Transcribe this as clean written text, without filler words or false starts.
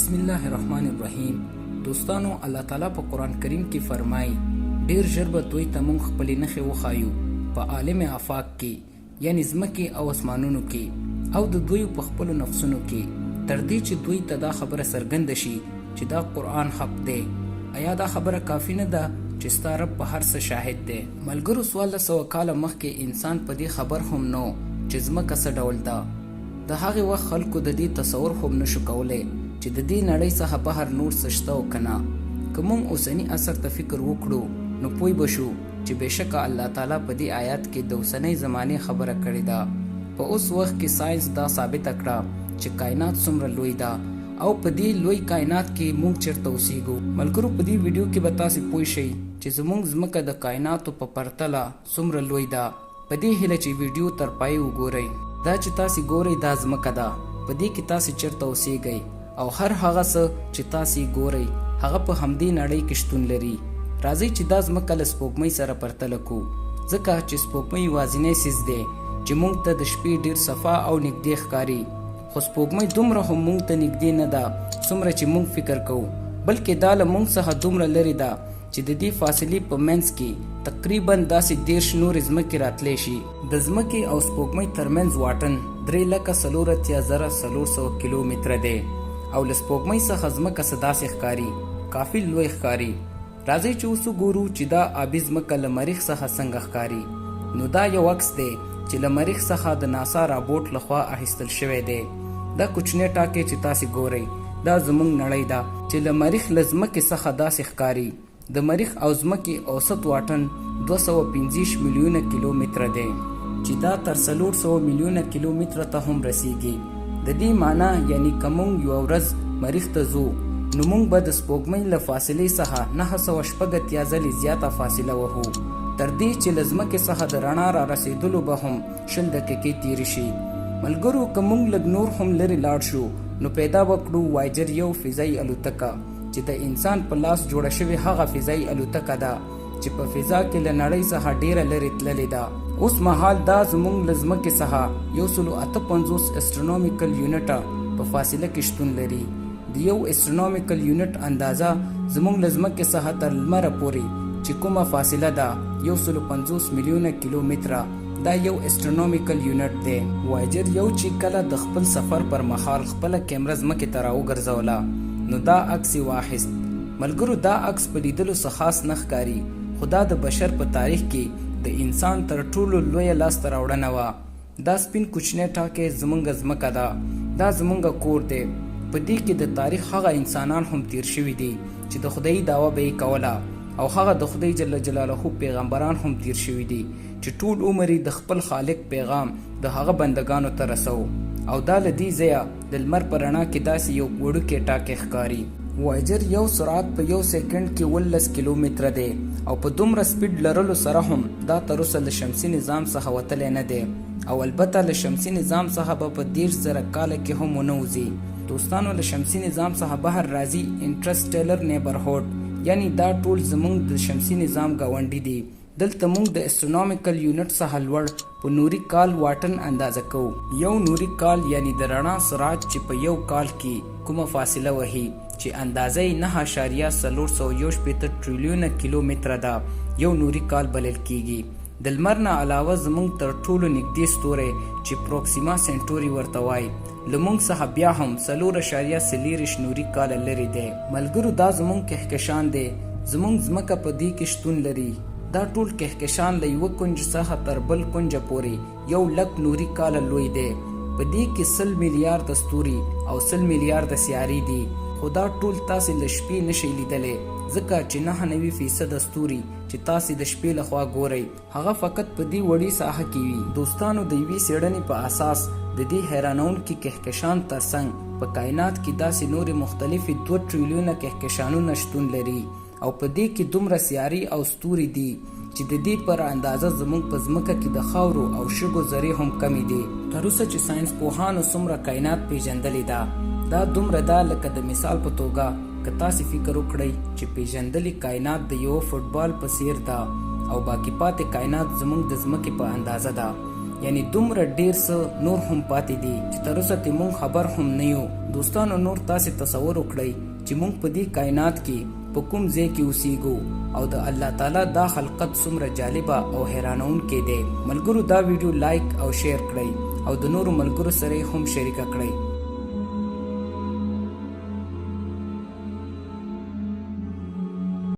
بسم الله الرحمن الرحیم. دوستانو، الله تعالی په قرآن کریم کې فرمایي: ډیر ژر به دوی ته مونږ خپلې نښې وښایو په عالم آفاق کې، یعنی ځمکې او اسمانونو کې، او د دوی په خپلو نفسونو کې، تر دې چې دوی ته دا خبره څرګنده شي چې دا قرآن حق دی. ایا دا خبره کافي نه ده چې ستا رب په هر څه شاهد دی؟ ملګرو، 1400 کاله مخکې انسان په دې خبر هم نه و چې ځمکه څه ډول ده. د هغې وخت خلکو د دې تصور هم نه شو کولی چې د دې نړۍ څخه بهر نور څه شته او که نه. که موږ اوسني عصر ته فکر وکړو نو پوه به شو چې بېشکه الله تعالی په دې آیات کې د اوسنۍ زمانې خبره کړې ده. په اوس وخت کې ساینس دا ثابته کړه چې کاینات څومره لوی ده او په دې لوی کاینات کې موږ چېرته اوسېږو. ملګرو، په دې ویډیو کې به تاسې پوه شئ چې زموږ ځمکه د کایناتو په پرتله څومره لوی ده. په دې هیله چې ویډیو تر پای وګورئ. دا چې تاسې ګورئ دا ځمکه ده، په دې کې تاسې چېرته اوسېږئ او هر هغه څه چې تاسې یې ګورئ هغه په همدې نړۍ کې شتون لري. راځئ چې دا ځمکه له سپوږمۍ سره پرتله کړو، ځکه چې سپوږمۍ یوازینی څیز دی چې موږ ته د شپې ډېر صفا او نږدې ښکاري. خو سپوږمۍ دومره هم موږ ته نږدې نه ده څومره چې موږ فکر کوو، بلکې دا له موږ څخه دومره لرې ده چې د دې فاصلې په منځ کې تقریباً داسې 30 نورې ځمکې راتلی شي. د ځمکې او سپوږمۍ ترمنځ واټن 384,400 کیلو متره دی او له سپوږمۍ څخه ځمکه څه داسې ښکاري، کافي لوی ښکاري. راځئ چې اوس وګورو چې دا آبي ځمکه له مریخ څخه څنګه ښکاري. نو دا یو عکس دی چې له مریخ څخه د ناسا رابوټ له خوا اخیستل شوی دی. دا کوچنی ټاکی چې تاسې ګورئ دا زموږ نړۍ ده چې له مریخ له ځمکې څخه داسې ښکاري. د مریخ او ځمکې اوسط واټن 225 میلیونه کیلو متره دی چې دا تر 400 میلیونه کیلو متره ته هم رسیږي. د دې معنی یعنی که موږ یوه ورځ مریخ ته ځو نو موږ به د سپوږمۍ له فاصلې څخه 986 ځلې زیاته فاصله وهو، تر دې چې له ځمکې څخه د رڼا را رسېدلو به هم 20 دقیقې تېرې شي. ملګرو، که موږ لږ نور هم لرې لاړ شو نو پیدا به کړو وایجر یو فضايي الوتکه چې د انسان په لاس جوړه شوې هغه فضايي الوتکه ده چې په فضا کې له نړۍ څخه ډېره لرې تللې ده. اوس مهال دا زموږ له ځمکې څخه 158 اسټرونومیکل یونټه په فاصله کې شتون لري. د یو اسټرونومیکل یونټ اندازه زموږ له ځمکې څخه تر لمره پورې چې کومه فاصله ده، 150 میلیونه کیلو متره، دا یو اسټرونومیکل یونټ دی. وایجر یو چې کله د خپل سفر پر مهال خپله کیمره ځمکې ته راوګرځوله نو دا عکس یې واخیست. ملګرو، دا عکس په لیدلو څه خاص نه ښکاري، خو دا د بشر په تاریخ کې د انسان تر ټولو لویه لاسته راوړنه وه. دا سپین کوچنی ټاکی زمونږ ځمکه ده، دا زمونږ کور دی. په دې کې د تاریخ هغه انسانان هم تیر شوي دي چې د خدایي دعوه به یې کوله او هغه د خدای جل جلاله پیغمبران هم تیر شوي دي چې ټول عمر یې د خپل خالق پیغام د هغه بندګانو ته رسوو، او دا له دې ځایه د لمر په رڼا کې داسې یو وړوکی ټاکی ښکاري. وایجر یو سرعت په یو سیکنډ کې 17 کیلو متره دی او په دومره سپیډ لرلو سره هم دا تر اوسه له شمسي نظام څخه وتلی نه دی او البته له شمسي نظام څخه به په 30,000 کاله کې هم ونه وځي. دوستانو، له شمسي نظام څخه بهر راځي انټرسټیلر نیبرهوډ، یعنی دا ټول زموږ د شمسي نظام ګاونډي دي. دلته موږ د اسټرونومیکل یونټ څخه لوړ په نوري کال واټن اندازه کوو. یو نوري کال یعنی د رڼا سرعت چې په یو کال کې کومه فاصله وهي چې اندازه یې 9.461 ټریلیونه کیلو متره ده، یو نوري کال بلل کیږي. د لمر نه علاوه زموږ تر ټولو نږدې ستوری چې پروکسیما سینټوري ورته وایي له موږ څخه بیا هم 4.24 نوري کاله لرې دی. ملګرو، دا زموږ کهکشان دی، زموږ ځمکه په دې کې شتون لري. دا ټول کهکشان له یوه کنج څخه تر بل کنجه پورې 1 لک نوري کاله لوی دی. په دې کې 100 میلیارده ستوري او 100 میلیارده سیارې دي، خو دا ټول تاسې له شپې نه شئ لیدلی، ځکه چې 99 فیصده ستوري چې تاسې د شپې له خوا ګورئ هغه فقط په دې وړې ساحه کې وي. دوستانو، د یوې څېړنې په اساس د دې حیرانوونکي کهکشان ترڅنګ په کاینات کې داسې نورې مختلفې 2 ټریلیونه کهکشانونه شتون لري او په دې کې دومره سیارې او ستوري دي چې د دې پر اندازه زموږ په ځمکه کې د خاورو او شګو ذرې هم کمې دي. تر اوسه چې ساینس پوهانو څومره کاینات پېژندلې ده، دا دومره ده لکه د مثال په توګه که تاسې فکر وکړئ چې پېژندلې کاینات د یوه فوټبال په څېر ده او باقي پاتې کاینات زموږ د ځمکې په اندازه ده. یعنی دومره ډیر څه نور هم پاتې دي چې تر اوسه ترې مونږ خبر هم نه یو. دوستانو نور تاسې تصور وکړئ چې مونږ په دې کاینات کې په کوم ځای کې اوسیږو او د الله تعالی دا خلقت څومره جالبه او حیرانونکی دی. ملګرو دا ویډیو لایک او شیر کړئ او د نورو ملګرو سره یې هم شریکه کړئ.